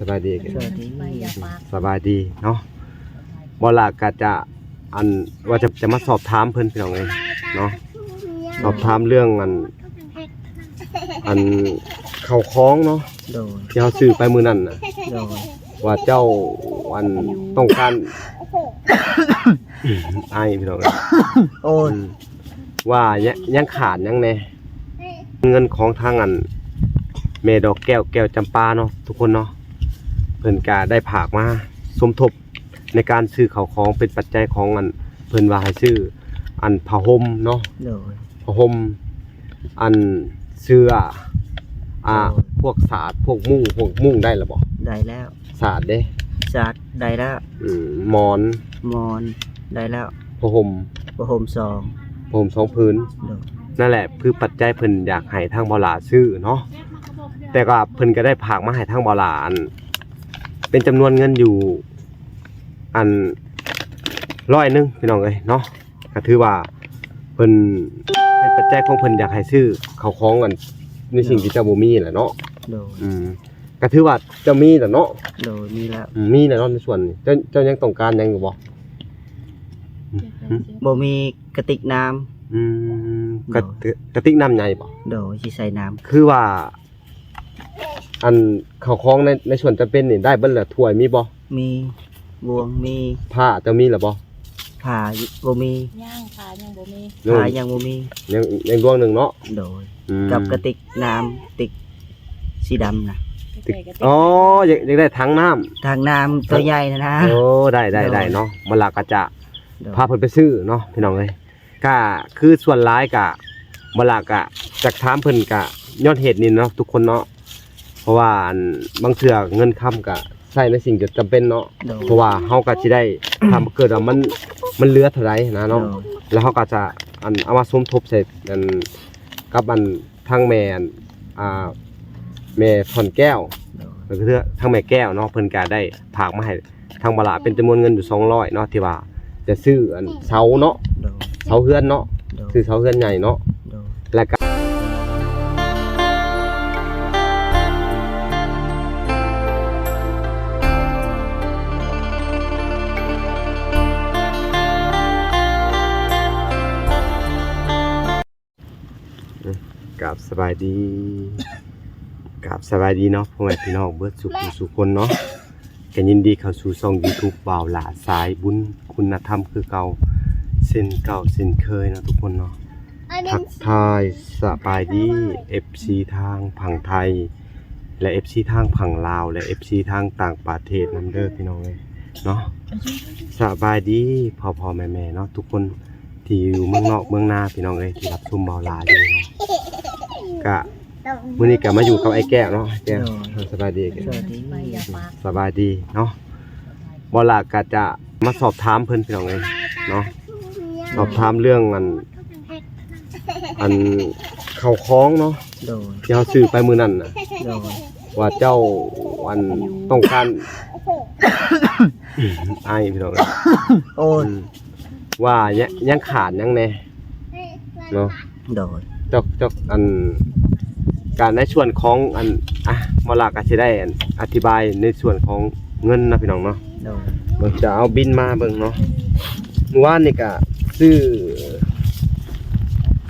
ສະບາຍດີ ສະບາຍດີ ສະບາຍດີເນາະ. ບໍ່ລະກະຈະ ອັນ ວ່າຈະ ຈະມາສອບຖາມເພິ່ນ ພີ່ນ້ອງເອີຍເນາະ, ສອບຖາມເລື່ອງ ອັນ ອັນເຂົ້າຂອງເນາະ ໂດຍ ທີ່ເຮົາຊື້ໄປມື້ນັ້ນນະ ໂດຍ ວ່າເຈົ້າ ອັນ ຕ້ອງການ ໄອ ພີ່ນ້ອງເອີຍ ໂອ້ຍ ອືມ ວ່າຍັງ ຍັງຂາດຫຍັງແດ່ ເງິນຂອງທາງ ອັນ ແມ່ດອກແກ້ວ ແກ້ວຈຳປາເນາະ ທຸກຄົນເນາະ ເພິ່ນກະໄດ້ຝາກມາສົມທົບໃນການຊື້ເຂົ້າຂອງ ເປັນປັດໄຈຂອງ ອັນ ເພິ່ນວ່າໃຫ້ຊື້ ອັນ ຜ້າຫົ່ມເນາະ ໂດຍ ຜ້າຫົ່ມ ອັນ ເສື້ອ ອ່າ ໂດຍ ພວກສາດ ພວກມຸ້ງ ພວກມຸ້ງໄດ້ລະບໍ່? ໄດ້ແລ້ວ. ສາດເດ້? ສາດໄດ້ແລ້ວ. ອືມ ໝອນ? ໝອນໄດ້ແລ້ວ. ຜ້າຫົ່ມ? ຜ້າຫົ່ມສອງ ຜ້າຫົ່ມສອງຜືນ. ໂດຍ ນັ້ນແຫຼະ ຄືປັດໄຈເພິ່ນຢາກໃຫ້ທາງບ່າວຫຼ້າຊື້ເນາະ ແຕ່ກໍເພິ່ນກໍໄດ້ຝາກມາໃຫ້ທາງບ່າວຫຼ້າ ອັນ ເປັນຈຳນວນເງິນຢູ່ ອັນ ຮ້ອຍໜຶ່ງ ພີ່ນ້ອງເອີຍເນາະ. ກໍຖືວ່າເພິ່ນເປັນປັດໄຈຂອງເພິ່ນ ຢາກໃຫ້ຊື້ເຂົ້າຂອງ ອັນ ໃນສິ່ງທີ່ເຈົ້າບໍ່ມີແຫຼະເນາະ. ໂດຍ ອືມ ກໍຖືວ່າເຈົ້າມີແຫຼະເນາະ. ໂດຍ ມີແລ້ວ. ອືມ ມີແຫຼະເນາະ ໃນສ່ວນນີ້ ເຈົ້າ ເຈົ້າຍັງຕ້ອງການຫຍັງຢູ່ບໍ່? ບໍ່ມີກະຕິກນ້ຳ. ອືມ ກະ ໂດຍ ກະຕິກນ້ຳໃຫຍ່ບໍ່? ໂດຍ ຊິໃສ່ນ້ຳ. ຄືວ່າ ອັນເຂົ້າຂອງໃນ ໃນສ່ວນຈຳເປັນນີ້ໄດ້ເບິດແລ້ວ ຖ້ວຍມີບໍ່? ມີ ບ່ວງມີ. ຜ້າເຈົ້າມີແລ້ວບໍ່? ຜ້າບໍ່ມີ. ຍັງ ຜ້າຍັງບໍ່ມີ. ໂດຍ ຜ້າຍັງບໍ່ມີ ຍັງ ຍັງດວງໜຶ່ງເນາະ. ໂດຍ ອືມ ກັບກະຕິກນ້ຳ ຕິກສີດຳນະ. ອໍ ຢາກ ຢາກໄດ້ຖັງນ້ຳ ຖັງນ້ຳຕົວໃຫຍ່ນະ. ໂອ້ ໄດ້ ໄດ້ ໂດຍ ໄດ້ເນາະ ມາລາກະຈະ ໂດຍ ພາເພິ່ນໄປຊື້ເນາະ ພີ່ນ້ອງເອີຍ. ກະຄືສ່ວນຫຼາຍກະ ບໍ່ລະກະຢາກຖາມເພິ່ນກະຍ້ອນເຫດນີ້ເນາະ ທຸກຄົນເນາະ ເພາະວ່າ ອັນ ບາງເທື່ອເງິນຄຳກະໃຊ້ໃນສິ່ງທີ່ຈຳເປັນເນາະ. ໂດຍ ເພາະວ່າເຮົາກະຊິໄດ້ ຖ້າເກີດວ່າມັນ ມັນເຫຼືອເທົ່າໃດນະເນາະ. ໂດຍ ແລ້ວເຮົາກະຈະ ອັນ ເອົາມາສົມທົບໃສ່ ອັນ ກັບ ອັນ ທາງແມ່ ອັນ ອ່າ ແມ່ທ່ອນແກ້ວ ໂດຍ ກໍຄືທາງແມ່ແກ້ວເນາະ ເພິ່ນກະໄດ້ຝາກມາໃຫ້ ທາງບ່າວຫຼ້າເປັນຈຳນວນເງິນຢູ່ສອງຮ້ອຍເນາະ ທີ່ວ່າຈະຊື້ ອັນ ເສົາເນາະ. ໂດຍ ເສົາເຮືອນເນາະ. ໂດຍ ຊື້ເສົາເຮືອນໃຫຍ່ເນາະ. ໂດຍ ແລ້ວກະ ອືມ ກາບສະບາຍດີ ກາບສະບາຍດີເນາະ ພໍ່ແມ່ພີ່ນ້ອງເບິດສູ່ຜູ້ສູ່ຄົນເນາະ. ກໍຍິນດີເຂົ້າສູ່ຊ່ອງຢູທູບບ່າວຫຼ້າສາຍບຸນຄຸນນະທຳຄືເກົ່າ ເຊັ່ນເກົ່າເຊັ່ນເຄີຍເນາະ ທຸກຄົນເນາະ. ທັກທາຍສະບາຍດີ ເອັຟຊີ ທາງຝັ່ງໄທ ແລະ ເອັຟຊີ ທາງຝັ່ງລາວ ແລະ ເອັຟຊີ ທາງຕ່າງປະເທດນຳເດີ ພີ່ນ້ອງເອີຍເນາະ. ສະບາຍດີພໍ່ໆແມ່ໆເນາະ ທຸກຄົນ ທີ່ຢູ່ເມືອງນອກເມືອງນາ ພີ່ນ້ອງເອີຍ ທີ່ຮັບຊົມບ່າວຫຼ້າຢູ່ເນາະ. ກະມື້ນີ້ກະມາຢູ່ກັບອ້າຍແກ້ວເນາະ ອ້າຍແກ້ວ. ໂດຍ ເອີ ສະບາຍດີ ສະບາຍດີ ສະບາຍດີເນາະ. ບ່າວຫຼ້າກະຈະມາສອບຖາມເພິ່ນ ພີ່ນ້ອງເອີຍເນາະ ສອບຖາມເລື່ອງ ອັນ ອັນເຂົ້າຂອງເນາະ. ໂດຍ ທີ່ເຮົາຊື້ໄປມື້ນັ້ນນະ. ໂດຍ ວ່າເຈົ້າ ອັນ ຕ້ອງການ ໄອ ພີ່ນ້ອງເອີຍ ໂອ້ຍ ອືມ ວ່າຍັງ ຍັງຂາດຫຍັງແດ່ເນາະ. ໂດຍ ເຈົ້າ ເຈົ້າ ອັນ ການໃນສ່ວນຂອງ ອັນ ອ່ະ ໝໍລາກະຊິໄດ້ ອັນ ອະທິບາຍໃນສ່ວນຂອງເງິນເນາະ ພີ່ນ້ອງເນາະ. ໂດຍ ເບິ່ງ ຈະເອົາບິນມາເບິ່ງເນາະ. ມື້ວານນີ້ກະຊື້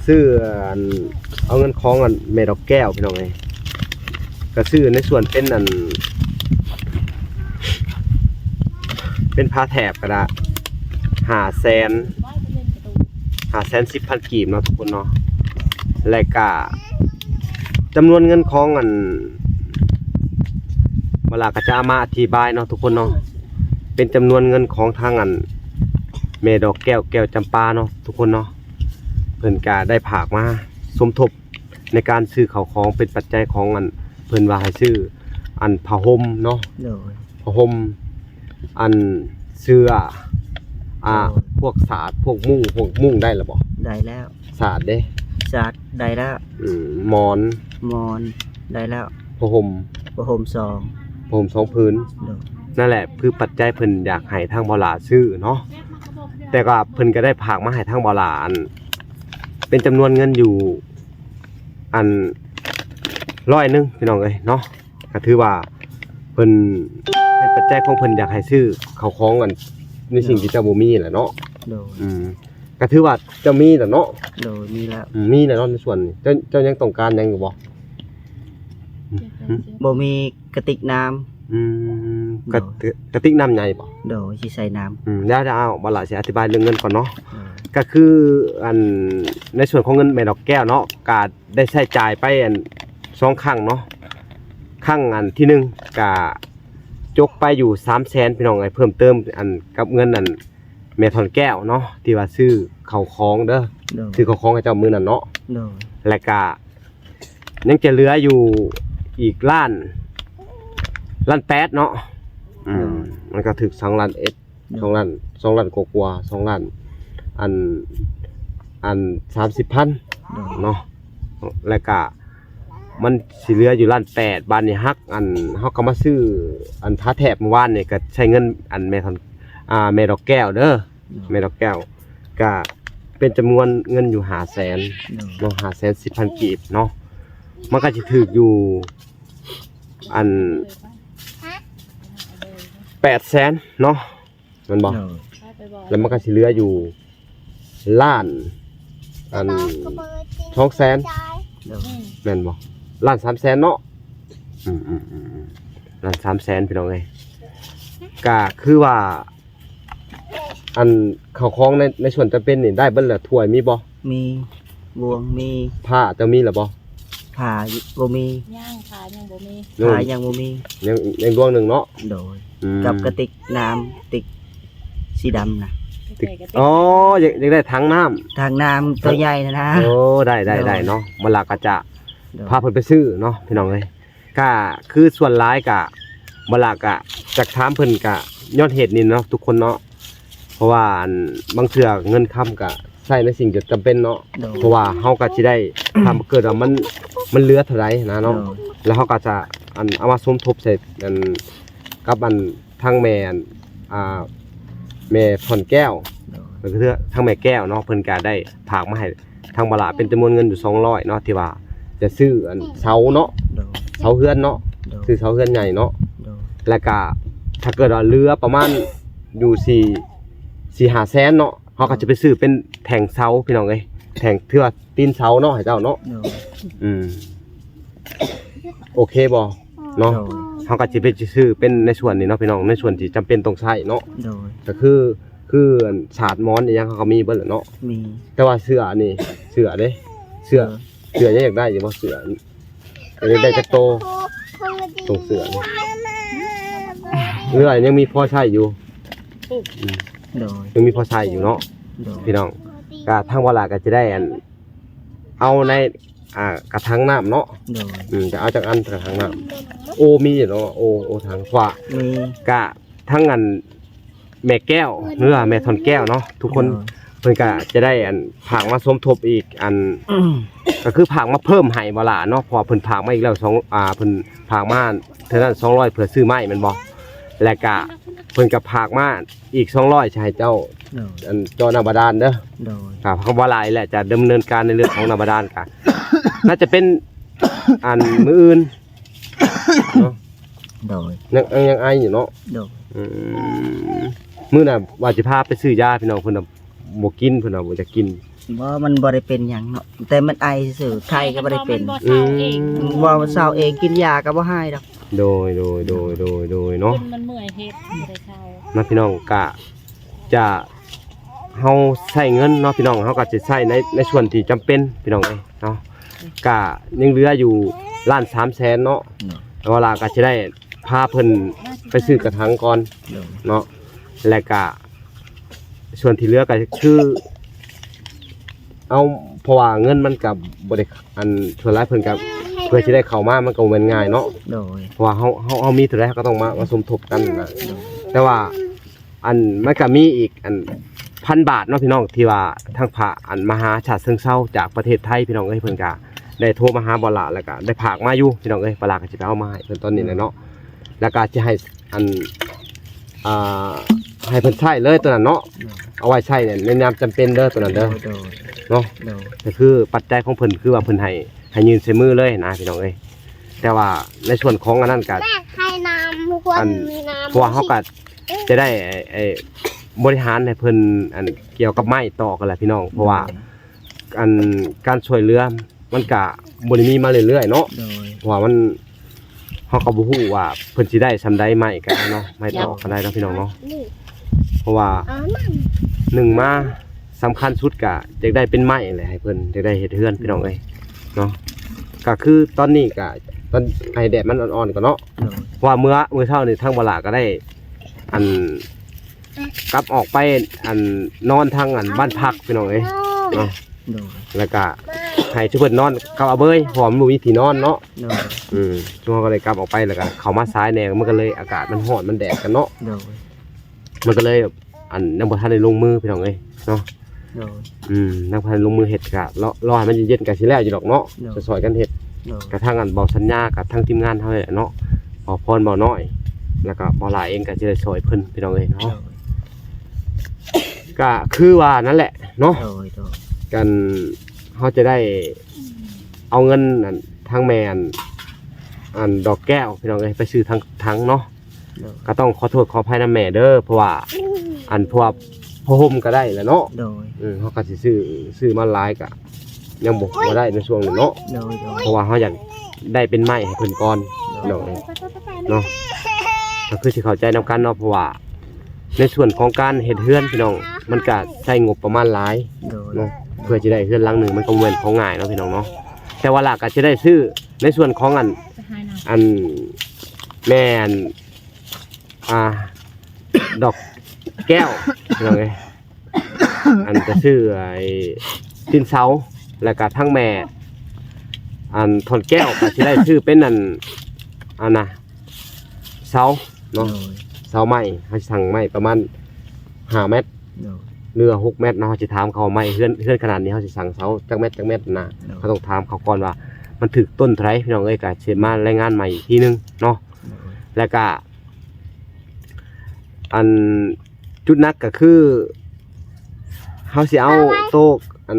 ຊື້ ອັນ ເອົາເງິນຂອງ ອັນ ແມ່ດອກແກ້ວ ພີ່ນ້ອງເອີຍ ກະຊື້ໃນສ່ວນເປັນ ອັນ ເປັນຜ້າແຖບກະດາ ຫ້າແສນ ຫ້າແສນສິບພັນກີບເນາະ ທຸກຄົນເນາະ. ແລະກະຈຳນວນເງິນຂອງ ອັນ ເວລາກະຈະເອົາມາອະທິບາຍເນາະ ທຸກຄົນເນາະ. ເປັນຈຳນວນເງິນຂອງທາງ ອັນ ແມ່ດອກແກ້ວ ແກ້ວຈຳປາເນາະ ທຸກຄົນເນາະ. ເພິ່ນກະໄດ້ຝາກມາສົມທົບ ໃນການຊື້ເຂົ້າຂອງເປັນປັດໄຈຂອງ ອັນ ເພິ່ນວ່າໃຫ້ຊື້ ອັນ ຜ້າຫົ່ມເນາະ. ໂດຍ ຜ້າຫົ່ມ ອັນ ເສື້ອ ອ່າ ໂດຍ ພວກສາດ ພວກມຸ້ງ ພວກມຸ້ງໄດ້ລະບໍ່? ໄດ້ແລ້ວ. ສາດເດ້? ສາດໄດ້ແລ້ວ. ອືມ ໝອນ? ໝອນໄດ້ແລ້ວ. ຜ້າຫົ່ມ? ຜ້າຫົ່ມສອງ ຜ້າຫົ່ມສອງຜືນ. ໂດຍ ນັ້ນແຫຼະ ຄືປັດໄຈເພິ່ນຢາກໃຫ້ທາງບ່າວຫຼ້າຊື້ເນາະ ແຕ່ກໍເພິ່ນກໍໄດ້ຝາກມາໃຫ້ທາງບ່າວຫຼ້າ ອັນ ເປັນຈຳນວນເງິນຢູ່ ອັນ ຮ້ອຍໜຶ່ງ ພີ່ນ້ອງເອີຍເນາະ. ກໍຖືວ່າ ເພິ່ນເປັນປັດໄຈຂອງເພິ່ນ ຢາກໃຫ້ຊື້ເຂົ້າຂອງ ອັນ ໃນສິ່ງທີ່ເຈົ້າບໍ່ມີແຫຼະເນາະ. ໂດຍ. ອືມ ກໍຖືວ່າເຈົ້າມີແຫຼະເນາະ. ໂດຍ ມີແລ້ວ. ອືມ ມີແລ້ວເນາະ ໃນສ່ວນນີ້ ເຈົ້າ ເຈົ້າຍັງຕ້ອງການຫຍັງຢູ່ບໍ່? ບໍ່ມີກະຕິກນ້ຳ. ອືມ ກະ ໂດຍ ກະຕິກນ້ຳໃຫຍ່ບໍ່? ໂດຍ ຊິໃສ່ນ້ຳ. ອືມ ແລ້ວ ແລ້ວເອົາ ບັດລະຊິອະທິບາຍເລື່ອງເງິນກ່ອນເນາະ. ໂດຍ. ກໍຄື ອັນ ໃນສ່ວນຂອງເງິນແມ່ດອກແກ້ວເນາະ ກະ ໄດ້ໃຊ້ຈ່າຍໄປ ອັນ ສອງຄັ້ງເນາະ. ຄັ້ງ ອັນ ທີໜຶ່ງ ກະຈົກໄປຢູ່ສາມແສນ ພີ່ນ້ອງເອີຍ. ເພີ່ມເຕີມ ອັນ ກັບເງິນ ອັນ ແມ່ທ່ອນແກ້ວເນາະ ທີ່ວ່າຊື້ເຂົ້າຂອງເດີ. ໂດຍ. ຊື້ເຂົ້າຂອງໃຫ້ເຈົ້າມື້ນັ້ນເນາະ. ໂດຍ. ແລະກະຍັງຈະເຫຼືອຢູ່ອີກລ້ານ ລ້ານແປດເນາະ. ອືມ. ໂດຍ. ມັນກໍຖືກສອງລ້ານເອັດ ໂດຍ ສອງລ້ານ ສອງລ້ານກວ່າໆ ສອງລ້ານ ອັນ ອັນ ສາມສິບພັນ ໂດຍ ເນາະ. ແລ້ວກະມັນຊິເຫຼືອຢູ່ລ້ານແປດ. ບາດນີ້ຫັກ ອັນ ເຮົາກໍມາຊື້ ອັນ ຝາແຖບມື້ວານນີ້ ກໍໃຊ້ເງິນ ອັນ ແມ່ທ່ອນ ອ່າ ແມ່ດອກແກ້ວເດີ. ໂດຍ. ແມ່ດອກແກ້ວ ກະເປັນຈຳນວນເງິນຢູ່ຫ້າແສນ ໂດຍ ເນາະ ຫ້າແສນສິບພັນກີບເນາະ. ມັນກໍຊິຖືກຢູ່ ອັນ ແປດແສນເນາະ. ແມ່ນບໍ່? ໂດຍ. ແລ້ວມັນກໍຊິເຫຼືອຢູ່ລ້ານ ອັນ ສອງແສນ ໂດຍ ແມ່ນບໍ່? ລ້ານສາມແສນເນາະ. ອືມໆໆ ລ້ານສາມແສນ ພີ່ນ້ອງເອີຍ. ກໍຄືວ່າ ອັນ ເຂົ້າຂອງໃນ ໃນສ່ວນຈຳເປັນນີ້ໄດ້ເບິດແລ້ວ. ຖ້ວຍມີບໍ່? ມີ. ບ່ວງມີ. ຜ້າເຈົ້າມີແລ້ວບໍ່? ຜ້າບໍ່ມີ. ຍັງ ຜ້າຍັງບໍ່ມີ. ໂດຍ. ຜ້າຍັງບໍ່ມີ. ຍັງ ຍັງດວງໜຶ່ງເນາະ. ໂດຍ. ອືມ. ກັບກະຕິກນ້ຳ ຕິກສີດຳນະ. ຕິກ ອໍ ຢາກ ຢາກໄດ້ຖັງນ້ຳ ຖັງນ້ຳໂຕໃຫຍ່ນະນະ. ໂອ້ ໄດ້ ໄດ້ ໂດຍ ໄດ້ເນາະ. ມື້ຫຼັງກໍຈະ ໂດຍ ພາເພິ່ນໄປຊື້ເນາະ ພີ່ນ້ອງເອີຍ. ກະຄືສ່ວນຫຼາຍກະບໍ່ຫຼາຍກະຢາກຖາມເພິ່ນກະຍ້ອນເຫດນີ້ເນາະ ທຸກຄົນເນາະ. ເພາະວ່າ ອັນ ບາງເທື່ອເງິນຄຳກະໃຊ້ໃນສິ່ງທີ່ຈຳເປັນເນາະ. ໂດຍ. ເພາະວ່າເຮົາກະຊິໄດ້ ຖ້າເກີດວ່າມັນ ມັນເຫຼືອເທົ່າໃດນະເນາະ. ໂດຍ. ແລ້ວເຮົາກະຈະ ອັນ ເອົາມາສົມທົບໃສ່ ອັນ ກັບ ອັນ ທາງແມ່ ອັນ ອ່າ ແມ່ທ່ອນແກ້ວ. ໂດຍ. ກໍຄືທາງແມ່ແກ້ວເນາະ ເພິ່ນກະໄດ້ຝາກມາໃຫ້ ທາງບ່າວຫຼ້າເປັນຈຳນວນເງິນຢູ່ສອງຮ້ອຍເນາະ ທີ່ວ່າຈະຊື້ ອັນ ເສົາເນາະ. ໂດຍ. ເສົາເຮືອນເນາະ. ໂດຍ. ຊື້ເສົາເຮືອນໃຫຍ່ເນາະ. ໂດຍ. ແລ້ວກະຖ້າເກີດວ່າເຫຼືອປະມານຢູ່ສີ່ ສີ່ຫ້າແສນເນາະ ເຮົາກໍຈະໄປຊື້ເປັນແທ່ງເສົາ ພີ່ນ້ອງເອີຍ ແທ່ງ ຖືວ່າຕີນເສົາເນາະ ໃຫ້ເຈົ້າເນາະ. ໂດຍ. ອືມ ໂອເຄບໍ່ເນາະ? ໂດຍ. ເຮົາກໍຈະໄປຊື້ເປັນໃນສ່ວນນີ້ເນາະ ພີ່ນ້ອງ ໃນສ່ວນທີ່ຈຳເປັນຕ້ອງໃຊ້ເນາະ. ໂດຍ. ກໍຄື ຄື ອັນ ສາດໝອນອີ່ຫຍັງເຮົາກໍມີເບິດແຫຼະເນາະ. ມີ. ແຕ່ວ່າເສື້ອນີ້ ເສື້ອເດ້ ເສື້ອ ເສື້ອຍັງຢາກໄດ້ຢູ່ບໍ່? ເສື້ອ ຢາກໄດ້ຈັກໂຕ? ຕົງເສື້ອນີ້ ເຫຼືອຍັງມີພໍໃຊ້ຢູ່. ໂດຍ. ຍັງມີພໍໃຊ້ຢູ່ເນາະ. ໂດຍ. ພີ່ນ້ອງ ກະທາງບ່າວຫຼ້າກໍຈະໄດ້ ອັນ ເອົາໃນ ອ່າ ກະຖັງນ້ຳເນາະ. ໂດຍ. ອືມ ຈະເອົາຈັກອັນ ກະຖັງນ້ຳ? ໂອ ມີຢູ່ເນາະ. ໂອ ໂອ ຖັງຂວາ ມີ. ກະທັງ ອັນ ແມ່ແກ້ວ ຫຼືວ່າແມ່ທ່ອນແກ້ວເນາະ ທຸກຄົນ. ໂດຍ. ເພິ່ນກະຈະໄດ້ ອັນ ຝາກມາສົມທົບອີກ ອັນ ກໍຄືຝາກມາເພີ່ມໃຫ້ບ່າວຫຼ້າເນາະ ເພາະວ່າເພິ່ນຝາກມາອີກແລ້ວ ສອງ ອ່າ ເພິ່ນຝາກມາເທື່ອນັ້ນສອງຮ້ອຍ ເພື່ອຊື້ໄມ້ແມ່ນບໍ່? ແລ້ວກະເພິ່ນກໍຝາກມາ ອີກສອງຮ້ອຍ ຈະໃຫ້ເຈົ້າ ໂດຍ ອັນ ເຈາະນ້ຳບາດານເດີ. ໂດຍ. ກໍບໍ່ຫຼາຍແຫຼະ ຈະດຳເນີນການໃນເລື່ອງຂອງນ້ຳບາດານ ກະໜ້າຈະເປັນ ອັນ ມື້ອື່ນເນາະ. ໂດຍ. ຍັງ ຍັງໄອຢູ່ເນາະ. ໂດຍ. ອືມ ມື້ໜ້າວ່າຊິພາໄປຊື້ຢາ ພີ່ນ້ອງ ເພິ່ນນະບໍ່ກິນ ເພິ່ນວ່າບໍ່ຢາກກິນ. ບໍ່ ມັນບໍ່ໄດ້ເປັນຫຍັງເນາະ ແຕ່ມັນໄອຊື່ໆ ໄຂ້ກໍບໍ່ໄດ້ເປັນ. ອືມ ເວົ້າເຊົາເອງ ກິນຢາກໍບໍ່ຫາຍດອກ. ໂດຍ ໂດຍ ໂດຍ ໂດຍ ໂດຍເນາະ. ຄົນມັນເມື່ອຍເຮັດບໍ່ໄດ້ເຊົານະ ພີ່ນ້ອງ. ກະຈະ ເຮົາໃຊ້ເງິນເນາະ ພີ່ນ້ອງ ເຮົາກໍຊິໃຊ້ໃນ ໃນສ່ວນທີ່ຈຳເປັນ ພີ່ນ້ອງເອີຍເນາະ. ກະຍັງເຫຼືອຢູ່ລ້ານສາມແສນເນາະ. ໂດຍ. ແຕ່ວ່າລາກໍຊິໄດ້ພາເພິ່ນໄປຊື້ກະຖັງກ່ອນ ໂດຍ ເນາະ ແລ້ວກະ ສ່ວນທີ່ເຫຼືອກໍຄື ເອົາ ເພາະວ່າເງິນມັນກໍບໍ່ໄດ້ ອັນ ສ່ວນຫຼາຍເພິ່ນກໍເພື່ອຊິໄດ້ເຂົ້າມາ ມັນກໍບໍ່ແມ່ນງ່າຍເນາະ. ໂດຍ. ເພາະວ່າເຮົາ ເຮົາ ເຮົາມີເທົ່າໃດ ເຮົາກໍຕ້ອງມາ ມາສົມທົບກັນນະ. ໂດຍ. ແຕ່ວ່າ ອັນ ມັນກໍມີອີກ ອັນ ພັນບາດເນາະ ພີ່ນ້ອງ ທີ່ວ່າທາງພະ ອັນ ມະຫາຊາດເຊີງເຊົາ ຈາກປະເທດໄທ ພີ່ນ້ອງເອີຍ ເພິ່ນກໍໄດ້ໂທມາຫາບ່າວຫຼ້າ ແລ້ວກໍໄດ້ຝາກມາຢູ່ ພີ່ນ້ອງເອີຍ. ບ່າວຫຼ້າກໍຊິໄປເອົາມາໃຫ້ເພິ່ນຕອນນີ້ແຫຼະເນາະ. ໂດຍ. ແລ້ວກໍຊິໃຫ້ ອັນ ອ່າ ໃຫ້ເພິ່ນໃຊ້ເລີຍຕົວນັ້ນເນາະ. ໂດຍ. ເອົາໄວ້ໃຊ້ໃນຍາມຈຳເປັນເດີ ຕົວນັ້ນເດີ. ໂດຍ ໂດຍ ເນາະ. ໂດຍ. ກໍຄືປັດໄຈຂອງເພິ່ນ ຄືວ່າເພິ່ນໃຫ້ ໃຫ້ຍື່ນໃສ່ມືເລີຍນະ ພີ່ນ້ອງເອີຍ. ແຕ່ວ່າໃນສ່ວນຂອງອັນນັ້ນກໍ ແມ່ໃຫ້ນ້ຳ ອັນ ເພາະວ່າເຮົາກໍຈະໄດ້ ໄອ້ ໄອ້ ບໍລິຫານໃຫ້ເພິ່ນ ອັນ ກ່ຽວກັບໄມ້ຕອກຫັ້ນແຫຼະພີ່ນ້ອງ ເພາະວ່າ ໂດຍ ອັນ ການຊ່ວຍເຫຼືອມັນກະບໍ່ໄດ້ມີມາເລື້ອຍໆເນາະ ໂດຍ ເພາະວ່າມັນ ເຮົາກໍບໍ່ຮູ້ວ່າເພິ່ນຊິໄດ້ສ່ຳໃດ ໄມ້ກໍໄດ້ເນາະ ໄມ້ຕອກກໍໄດ້ເນາະພີ່ນ້ອງເນາະ ເພາະວ່າ ໜຶ່ງມາ ສຳຄັນສຸດກະຢາກໄດ້ເປັນໄມ້ແຫຼະ ໃຫ້ເພິ່ນຢາກໄດ້ເຮັດເຮືອນພີ່ນ້ອງເອີຍເນາະ ກໍຄືຕອນນີ້ກະ ຕອນໃຫ້ແດດມັນອ່ອນໆກ່ອນເນາະ ໂດຍ ເພາະວ່າເມື່ອ ມື້ເຊົ້ານີ້ທາງບໍ່ຫຼ້າກໍໄດ້ ອັນ ກັບອອກໄປ ອັນ ນອນທາງ ອັນ ບ້ານພັກພີ່ນ້ອງເອີຍເນາະ ໂດຍ ແລ້ວກະໃຫ້ຊຸມເພິ່ນນອນກັບອາເບີຍ ເພາະວ່າມັນບໍ່ມີທີ່ນອນເນາະ ໂດຍ ອືມ ຊຸມເຮົາກໍເລີຍກັບອອກໄປ ແລ້ວກະເຂົ້າມາສາຍແດ່ ມັນກໍເລີຍອາກາດມັນຮ້ອນ ມັນແດດກັນເນາະ ໂດຍ ມັນກໍເລີຍ ອັນ ຍັງບໍ່ທັນໄດ້ລົງມືພີ່ນ້ອງເອີຍເນາະ ໂດຍ ອືມ ຍັງບໍ່ທັນໄດ້ລົງມືເຮັດ ກະລໍ ລໍໃຫ້ມັນເຢັນໆ ກະຊິແລ້ວຢູ່ດອກເນາະ ໂດຍ ຊ່ອຍໆກັນເຮັດ ໂດຍ ກະທາງ ອັນ ເບົາສັນຍາ ກະທາງທີມງານເຮົານີ້ແຫຼະເນາະ ເບົາພອນ ເບົານ້ອຍ ແລ້ວກະເບົາຫຼ້າເອງ ກະຊິໄດ້ຊ່ອຍເພິ່ນພີ່ນ້ອງເອີຍເນາະ ໂດຍ ກະຄືວ່ານັ້ນແຫຼະເນາະ ໂດຍ ໂດຍ ກັນ ເຮົາຈະໄດ້ເອົາເງິນ ອັນ ທາງແມ່ ອັນ ອັນ ດອກແກ້ວ ພີ່ນ້ອງເອີຍ ໄປຊື້ຖັງ ຖັງເນາະ ໂດຍ ກໍຕ້ອງຂໍໂທດຂໍອະໄພນຳແມ່ເດີ ເພາະວ່າ ອັນ ເພາະວ່າຜ້າຫົ່ມກໍໄດ້ແຫຼະເນາະ ໂດຍ ເອີ ເຮົາກໍຊິຊື້ ຊື້ມາຫຼາຍກໍຍັງບໍ່ ບໍ່ໄດ້ໃນຊ່ວງນີ້ເນາະ ໂດຍ ໂດຍ ເພາະວ່າເຮົາຢາກໄດ້ເປັນໄມ້ໃຫ້ເພິ່ນກ່ອນ ໂດຍ ພີ່ນ້ອງເອີຍເນາະ ກໍຄືຊິເຂົ້າໃຈນຳກັນເນາະ ເພາະວ່າ ໃນສ່ວນຂອງການເຮັດເຮືອນພີ່ນ້ອງ ມັນກະໃຊ້ງົບປະມານຫຼາຍ ໂດຍ ເນາະ ເພື່ອຈະໄດ້ເຮືອນຫຼັງໜຶ່ງ ມັນກໍບໍ່ແມ່ນຂອງງ່າຍເນາະພີ່ນ້ອງເນາະ ແຕ່ວ່າຫຼ້າກໍຈະໄດ້ຊື້ໃນສ່ວນຂອງອັນ ອັນ ແມ່ນ ອ່າ ດອກແກ້ວພີ່ນ້ອງເອີຍ ອັນຈະຊື້ໄອ້ຕີນເສົາ ແລ້ວກະທັງແມ່ ອັນ ທ່ອນແກ້ວ ກໍຊິໄດ້ຊື້ເປັນອັນ ອັນນະ ເສົາເນາະ ໂດຍ ເສົາໄມ້ ເຮົາຊິສັ່ງໄມ້ປະມານຫ້າແມັດ ໂດຍ ຫຼືວ່າຫົກແມັດເນາະ ເຮົາຊິຖາມເຂົາໄມ້ເຮືອນ ເຮືອນຂະໜາດນີ້ ເຮົາຊິສັ່ງເສົາຈັກແມັດ ຈັກແມັດນະ ໂດຍ ເຮົາຕ້ອງຖາມເຂົາກ່ອນວ່າມັນຖືກຕົ້ນເທົ່າໃດ ພີ່ນ້ອງເອີຍ ກໍຊິມາລາຍງານໃໝ່ອີກທີໜຶ່ງເນາະ ໂດຍ ແລ້ວກະ ອັນ ຈຸດໜັກກໍຄື ເຮົາຊິເອົາໂຕກ ອັນ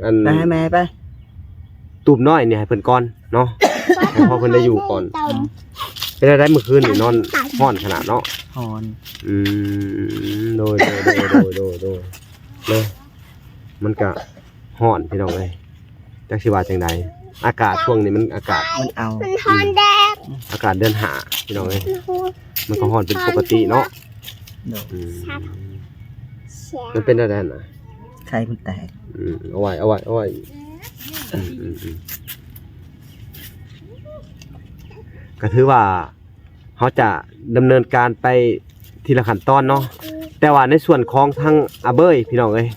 ອັນ ໄປໃຫ້ແມ່ໄປ ຕູບນ້ອຍນີ້ໃຫ້ເພິ່ນກ່ອນເນາະ ໃຫ້ພໍ່ເພິ່ນໄດ້ຢູ່ກ່ອນ ເປັນຈັ່ງໃດມື້ຄືນນີ້ນອນຮ້ອນຂະໜາດເນາະ ຮ້ອນ ອືມ ໂດຍ ໂດຍ ເນາະ ມັນກະຮ້ອນພີ່ນ້ອງເອີຍ ຈັກຊິວ່າຈັ່ງໃດ ອາກາດຊ່ວງນີ້ມັນອາກາດ ມັນເອົາ ມັນຮ້ອນແດດ ອາກາດເດືອນຫ້າພີ່ນ້ອງເອີຍ ມັນກໍຮ້ອນເປັນປົກກະຕິເນາະ ໂດຍ ອືມ ມັນເປັນແນວໃດຫັ້ນນະ ໄຂ່ມັນແຕກ ອືມ ເອົາໄວ້ ເອົາໄວ້ ເອົາໄວ້ ອືມ ອືມ ອືມ ກໍຖືວ່າ ເຮົາຈະດຳເນີນການໄປທີລະຂັ້ນຕອນເນາະ ແຕ່ວ່າໃນສ່ວນຂອງທາງອາເບີຍ ພີ່ນ້ອງເອີຍ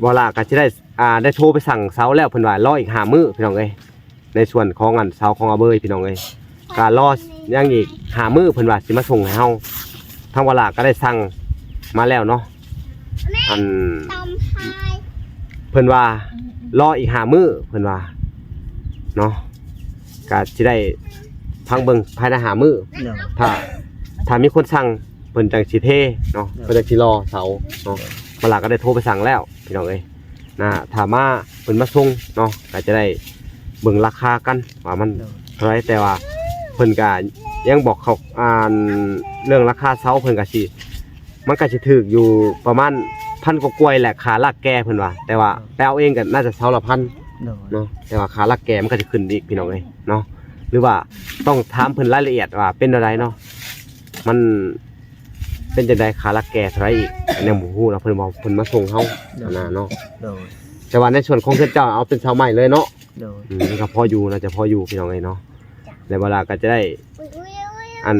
ບໍ່ຫຼ້າກໍຊິໄດ້ ອ່າ ໄດ້ໂທໄປສັ່ງເສົາແລ້ວ ເພິ່ນວ່າລໍອີກຫ້າມື້ ພີ່ນ້ອງເອີຍ ໃນສ່ວນຂອງອັນເສົາຂອງອາເບີຍ ພີ່ນ້ອງເອີຍ ກໍລໍຍັງອີກຫ້າມື້ ເພິ່ນວ່າຊິມາສົ່ງໃຫ້ເຮົາ ທາງບໍ່ຫຼ້າກໍໄດ້ສັ່ງມາແລ້ວເນາະ ອັນ ເພິ່ນວ່າລໍອີກຫ້າມື້ ເພິ່ນວ່າເນາະ ກະຊິໄດ້ຟັງເບິ່ງພາຍໃນຫ້າມື້ ໂດຍ ຖ້າ ຖ້າມີຄົນສັ່ງ ເພິ່ນຈັ່ງຊິເທເນາະ ໂດຍ ເພິ່ນຈັ່ງຊິລໍເສົາເນາະ ໂດຍ ບັດລະກໍໄດ້ໂທໄປສັ່ງແລ້ວ ພີ່ນ້ອງເອີຍ ນະ ຖ້າມາ ເພິ່ນມາສົ່ງເນາະ ກໍຈະໄດ້ເບິ່ງລາຄາກັນວ່າມັນ ໂດຍ ເທົ່າໃດ ແຕ່ວ່າເພິ່ນກໍຍັງບອກເຂົາ ອ່າ ເລື່ອງລາຄາເສົາ ເພິ່ນກໍຊິ ມັນກໍຊິຖືກຢູ່ປະມານພັນກວ່າໆແຫຼະ ຄ່າລາກແກ່ເພິ່ນວ່າ ແຕ່ວ່າໄປເອົາເອງກໍໜ້າຈະເສົາລະພັນ ໂດຍ ເນາະ ແຕ່ວ່າຄ່າລາກແກ່ມັນກໍຈະຂຶ້ນອີກ ພີ່ນ້ອງເອີຍເນາະ ຫຼືວ່າຕ້ອງຖາມເພິ່ນລາຍລະອຽດວ່າເປັນແນວໃດເນາະ ມັນເປັນຈັ່ງໃດ ຄ່າລາກແກ່ເທົ່າໃດອີກ ຍັງບໍ່ຮູ້ເນາະ ເພິ່ນເວົ້າ ເພິ່ນມາສົ່ງເຮົາ ໂດຍ ຫັ້ນນະເນາະ ໂດຍ ແຕ່ວ່າໃນສ່ວນຂອງເຮືອນເຈົ້າເອົາເປັນເສົາໄມ້ເລີຍເນາະ ໂດຍ ອືມ ມັນກໍພໍຢູ່ ໜ້າຈະພໍຢູ່ ພີ່ນ້ອງເອີຍເນາະ ແລ້ວເວລາກໍຈະໄດ້ ອັນ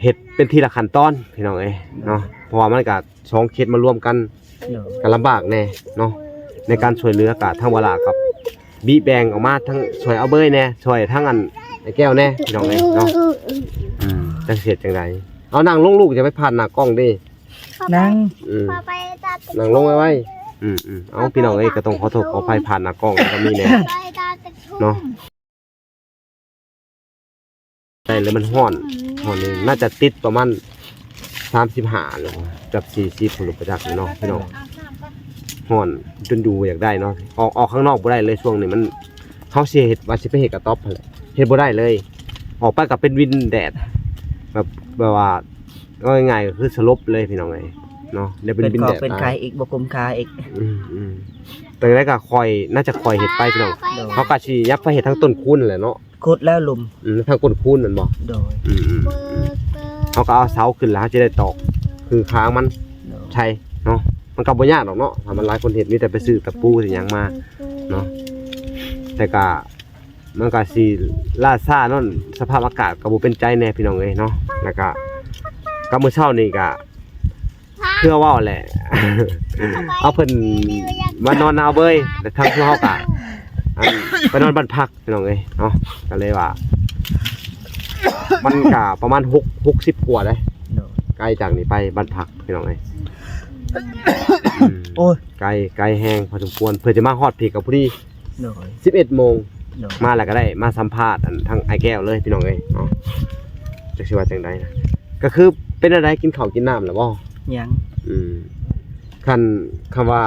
ເຮັດເປັນທີລະຂັ້ນຕອນ ພີ່ນ້ອງເອີຍເນາະ ເພາະວ່າມັນກໍສອງເຂດມາລວມກັນ ໂດຍ ກໍລຳບາກແດ່ເນາະ ໃນການຊ່ວຍເຫຼືອ ກໍທາງວາລາກໍບີແບ່ງອອກມາ ທັງຊ່ວຍອາເບີຍແດ່ ຊ່ວຍທາງອັນ ໄອ້ແກ້ວແດ່ ພີ່ນ້ອງເອີຍເນາະ ອືມ ຈັກຊິເຮັດຈັ່ງໃດ ເອົາ ນັ່ງລົງລູກ ຢ່າໄປຜ່ານໜ້າກ້ອງເດ້ ນັ່ງ ອືມ ນັ່ງລົງໄວໆ ອືມໆ ເອົາ ພີ່ນ້ອງເອີຍ ກໍຕ້ອງຂໍໂທດຂໍອະໄພ ຜ່ານໜ້າກ້ອງກໍມີແດ່ເນາະ ໄດ້ແລ້ວ ມັນຮ້ອນ ຮ້ອນນີ້ ໜ້າຈະຕິດປະມານສາມສິບຫ້າ ຫຼືເກືອບສີ່ສິບພຸ້ນ ບໍ່ຈັກເນາະ ພີ່ນ້ອງ ຮ້ອນຈົນຢູ່ບໍ່ຢາກໄດ້ເນາະ ອອກ ອອກຂ້າງນອກບໍ່ໄດ້ເລີຍ ຊ່ວງນີ້ມັນ ເຮົາຊິເຮັດ ວ່າຊິໄປເຮັດກະຕ໊ອບຫັ້ນແຫຼະ ເຮັດບໍ່ໄດ້ເລີຍ ອອກໄປກໍເປັນວິນແດດ ແບບ ແບບວ່າ ເວົ້າງ່າຍໆກໍຄືສະຫຼົບເລີຍພີ່ນ້ອງເອີຍເນາະ ແລ້ວເປັນວິນແດດ ເປັນຄອກເປັນໄຂ້ອີກ ບໍ່ກຸມຄ່າອີກ. ອືມໆ ແຕ່ໃດກໍຄ່ອຍ ໜ້າຈະຄ່ອຍເຮັດໄປພີ່ນ້ອງ. ໂດຍ ເຮົາກໍຊິຍັບໄປເຮັດທາງຕົ້ນຄູນນັ້ນແຫຼະເນາະ ຂຸດແລ້ວຫຼຸມ. ອືມ ທາງກົ້ນຄູນນັ້ນບໍ່? ໂດຍ ອືມໆ ເຮົາກໍເອົາເສົາຂຶ້ນແລ້ວ ເຮົາຈະໄດ້ຕອກຄືຄາງມັນ ໂດຍ ໃສ່ເນາະ. ມັນກໍບໍ່ຍາກດອກເນາະ ຖ້າມັນຫຼາຍຄົນເຮັດ ມີແຕ່ໄປຊື້ຕະປູຊື້ຫຍັງມາເນາະ ແຕ່ກໍ ມັນກໍຊິລ່າຊ້າເນາະ ສະພາບອາກາດກໍບໍ່ເປັນໃຈແດ່ພີ່ນ້ອງເອີຍເນາະ. ແລ້ວກໍ ກໍມື້ເຊົ້ານີ້ກໍ ຄືເວົ້າແຫຼະ ເອົາເພິ່ນມານອນນຳເບີຍ ແລ້ວທາງພວກເຮົາກໍ ອັນ ໄປນອນບ້ານພັກພີ່ນ້ອງເອີຍເນາະ. ກໍເລີຍວ່າ ມັນກໍປະມານຫົກ ຫົກສິບກວ່າເດ້ ໂດຍ ໄກຈາກນີ້ໄປບ້ານພັກພີ່ນ້ອງເອີຍ. ອືມ ໂອ້ຍ ໄກ ໄກແຮງພໍສົມຄວນ ເພື່ອຈະມາຮອດພີ້ກໍພໍດີ ໂດຍ ສິບເອັດໂມງ ໂດຍ ມາແລ້ວກໍໄດ້ມາສຳພາດ ອັນ ທາງອ້າຍແກ້ວເລີຍພີ່ນ້ອງເອີຍເນາະ. ຈັກຊິວ່າຈັ່ງໃດນະ ກໍຄືເປັນແນວໃດ ກິນເຂົ້າກິນນ້ຳແລ້ວບໍ່? ຍັງ. ອືມ ຄັນ ຄຳວ່າ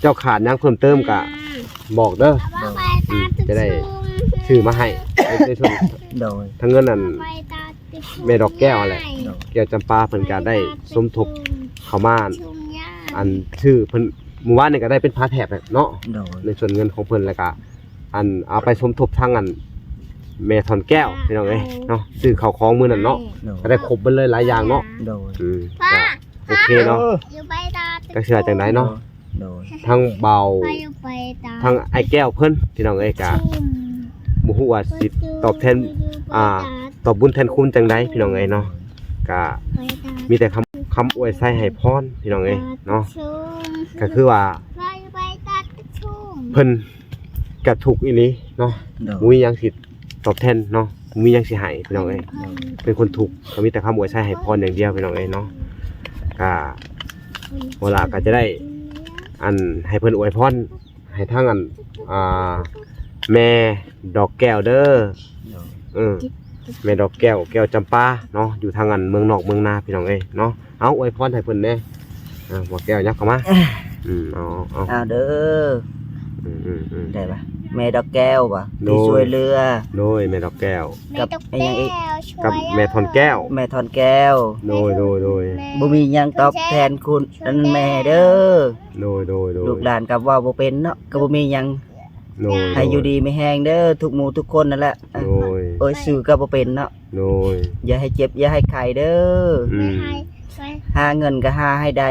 ເຈົ້າຂາດຫຍັງເພີ່ມເຕີມກໍບອກເດີ ອືມ ຈະໄດ້ຊື້ມາໃຫ້ ໃນ ໃນສ່ວນ ໂດຍ ທາງເງິນ ອັນ ແມ່ດອກແກ້ວຫັ້ນແຫຼະ ໂດຍ ແກ້ວຈຳປາເພິ່ນກໍໄດ້ສົມທົບເຂົ້າມາ ອັນ ຊື້ເພິ່ນ ມື້ວານນີ້ກໍໄດ້ເປັນຜ້າແຖບແຫຼະເນາະ ໂດຍ ໃນສ່ວນເງິນຂອງເພິ່ນ ແລ້ວກໍ ອັນ ເອົາໄປສົມທົບທາງ ອັນ ແມ່ທ່ອນແກ້ວພີ່ນ້ອງເອີຍເນາະ ຊື້ເຂົ້າຂອງມື້ນັ້ນເນາະ ໂດຍ ກໍໄດ້ຄົບເບິດເລີຍຫຼາຍຢ່າງເນາະ ໂດຍ ອືມ ກໍໂອເຄເນາະ ເອີ ຈັກຊິວ່າຈັ່ງໃດເນາະ ໂດຍ ທັງເບົາ ທັງອ້າຍແກ້ວເພິ່ນພີ່ນ້ອງເອີຍ ກະບໍ່ຮູ້ວ່າຊິຕອບແທນ ອ່າ ຕອບບຸນແທນຄຸນຈັ່ງໃດພີ່ນ້ອງເອີຍເນາະ ກະມີແຕ່ຄຳ ຄຳອວຍໄຊໃຫ້ພອນພີ່ນ້ອງເອີຍເນາະ ກະຄືວ່າເພິ່ນກະທຸກອີ່ຫຼີເນາະ ໂດຍ ບໍ່ມີຫຍັງຊິຕອບແທນເນາະ ບໍ່ມີຫຍັງຊິໃຫ້ພີ່ນ້ອງເອີຍ ໂດຍ ເປັນຄົນທຸກ ກະມີແຕ່ຄຳອວຍໄຊໃຫ້ພອນຢ່າງດຽວພີ່ນ້ອງເອີຍເນາະ ກະ ເວລາກໍຈະໄດ້ ອັນ ໃຫ້ເພິ່ນອວຍພອນໃຫ້ທາງ ອັນ ອ່າ ແມ່ດອກແກ້ວເດີ ໂດຍ ເອີ ແມ່ດອກແກ້ວ ແກ້ວຈຳປາເນາະ ຢູ່ທາງ ອັນ ເມືອງນອກເມືອງນາພີ່ນ້ອງເອີຍເນາະ ເອົາ ອວຍພອນໃຫ້ເພິ່ນແດ່ ອ່າ ບໍ່ແກ້ວ ຫຍັບເຂົ້າມາ ອືມ ເອົາ ເອົາ ເອົາເດີ ອືມໆ ໄດ້ປະ ແມ່ດອກແກ້ວບໍ່ ໂດຍ ທີ່ຊ່ວຍເຫຼືອ ໂດຍ ແມ່ດອກແກ້ວ ກັບ ແມ່ດອກແກ້ວ ອີ່ຫຍັງອີກ ກັບແມ່ທ່ອນແກ້ວ ແມ່ທ່ອນແກ້ວ ໂດຍ ໂດຍ ໂດຍ ບໍ່ມີຫຍັງຕອບແທນຄຸນ ອັນ ແມ່ເດີ ໂດຍ ໂດຍ ໂດຍ ລູກຫຼານກໍເວົ້າບໍ່ເປັນເນາະ ກໍບໍ່ມີຫຍັງ ໂດຍ ໃຫ້ຢູ່ດີມີແຮງເດີ ທຸກໝູ່ທຸກຄົນນັ້ນແຫຼະ ໂດຍ ໂອ້ຍ ຊື່ກໍບໍ່ເປັນເນາະ ໂດຍ ຢ່າໃຫ້ເຈັບຢ່າໃຫ້ໄຂ້ເດີ ອືມ ຫາເງິນກໍຫາໃຫ້ໄດ້